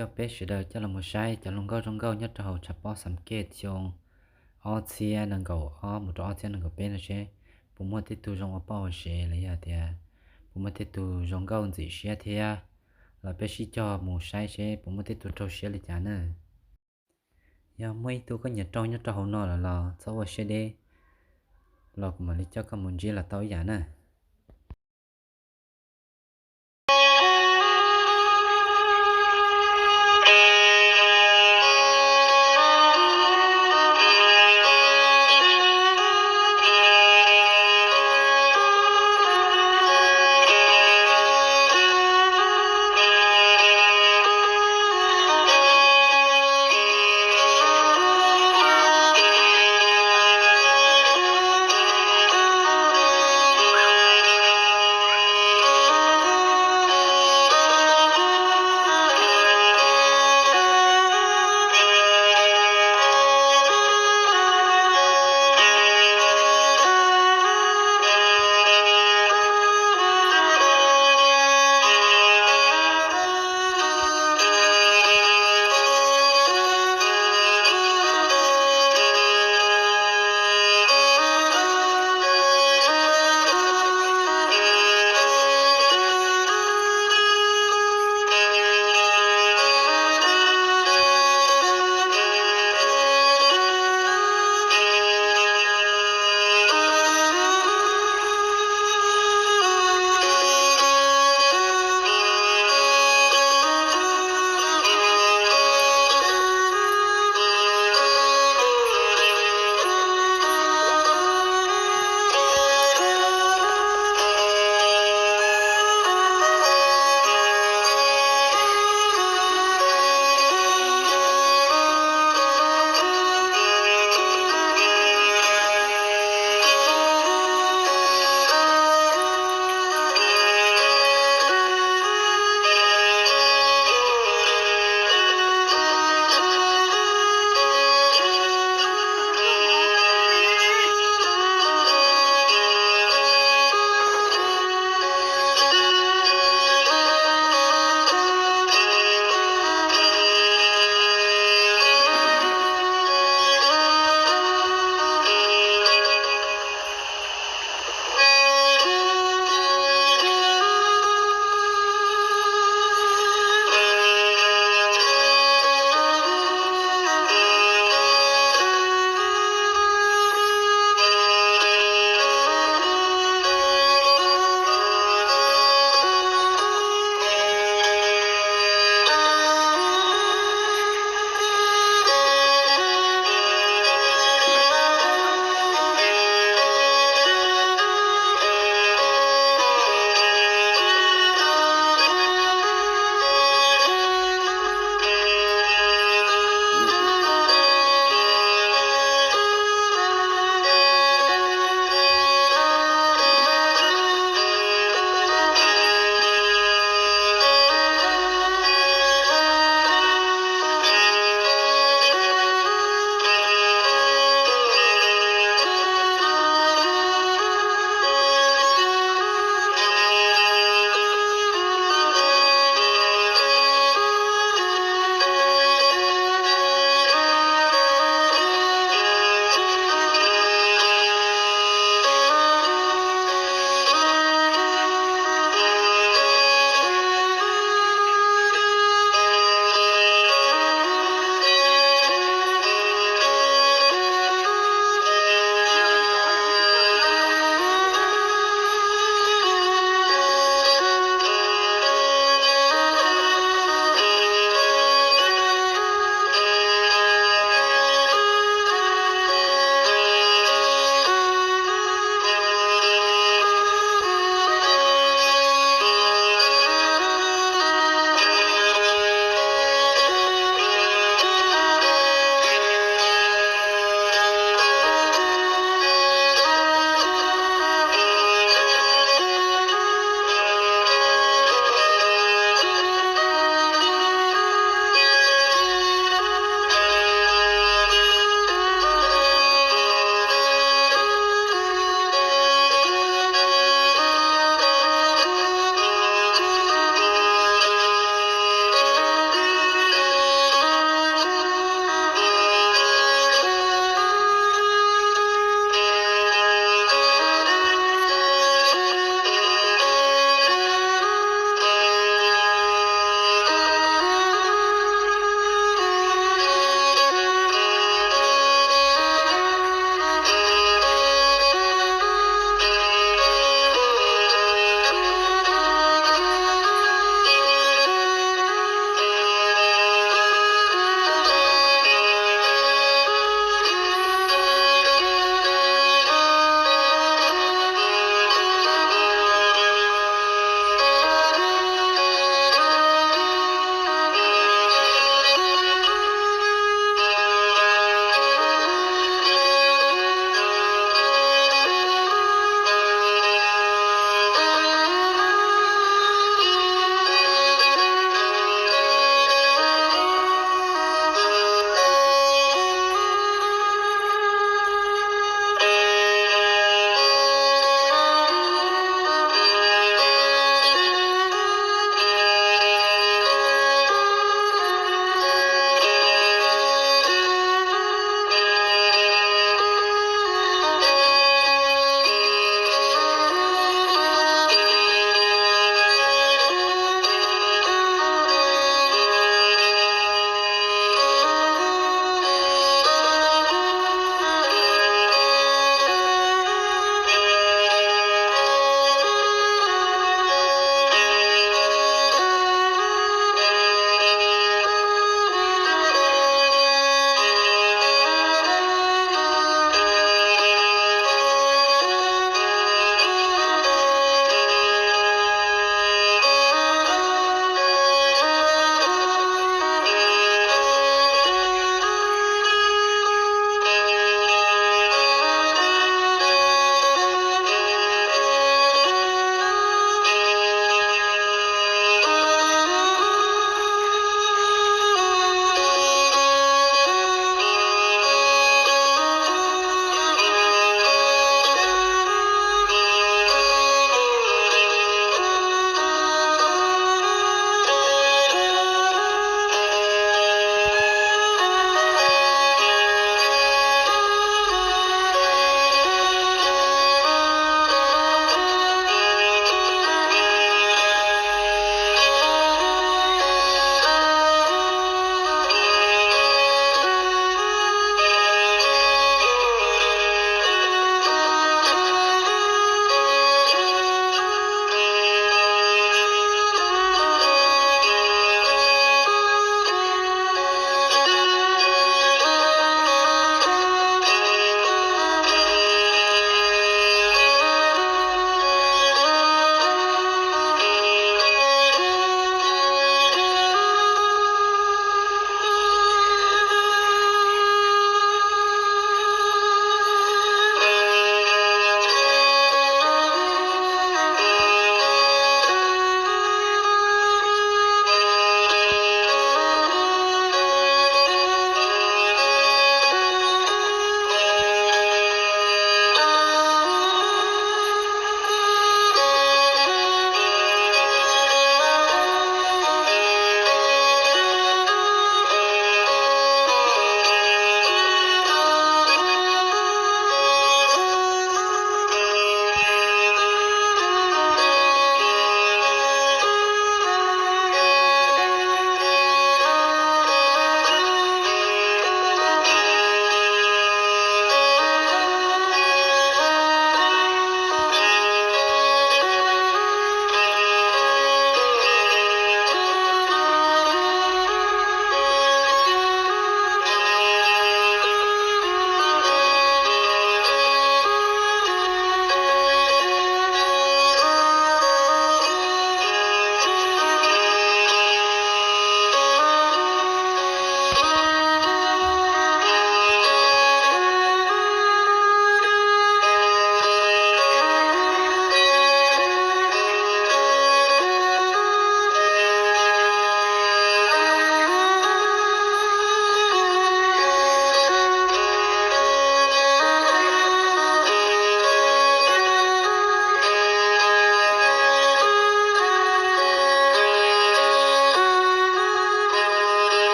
Coj peb sawv daws coj los mus saib cov hluas nkauj zoo nkauj nyob rau hauv tshav pob Xam Kej xyoo ob txhiab nees nkaum ob mus rau ob txhiab nees nkaum peb no seb puas muaj tej tug zoo ua poj ua sev los yog tias puas muaj tej tug zoo nkauj ntxim siab thiab. Los peb sib cog mus saib seb puas muaj tej tug raug siab li cas na. Yog muaj ib tug koj nyiam raug nyob rau hauv no lawm los txhob ua siab deb, los kuv mam li coj koj mus ntsib los tau ib yam na.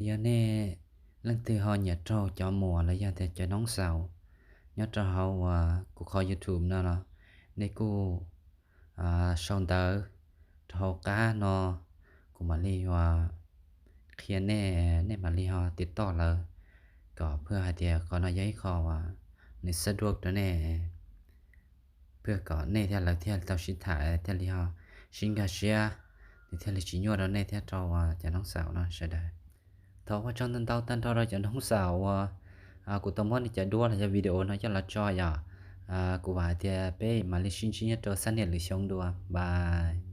Yog nej leej twg ho nyiam raug cov muas los yog tias cov noob xaus nyob rau hauv uas kuv qhov YouTube no los nej kuj sau ntawv rau hauv qab no, kuv mam li uas qhia nej, nej mam li ho tiv toj lawv kom pab hais tias qhov no yog ib qho uas nws xab duaj rau nej, pab kom nej thiab lawv thiaj tau sib tham thiaj li ho sib nkag siab, nws thiaj li tsis nyuaj rau nej thiab rau cov noob xaus no sawv daws. Thov ua tsaug ntau ntau tag nrho rau cov noob xaus uas kuv tau muab nej cov duab los yog video no coj los tso yom. Kuv vam hais tias peb mam li sib ntsib nyob rau xab niam lwm xyoo dua, bye.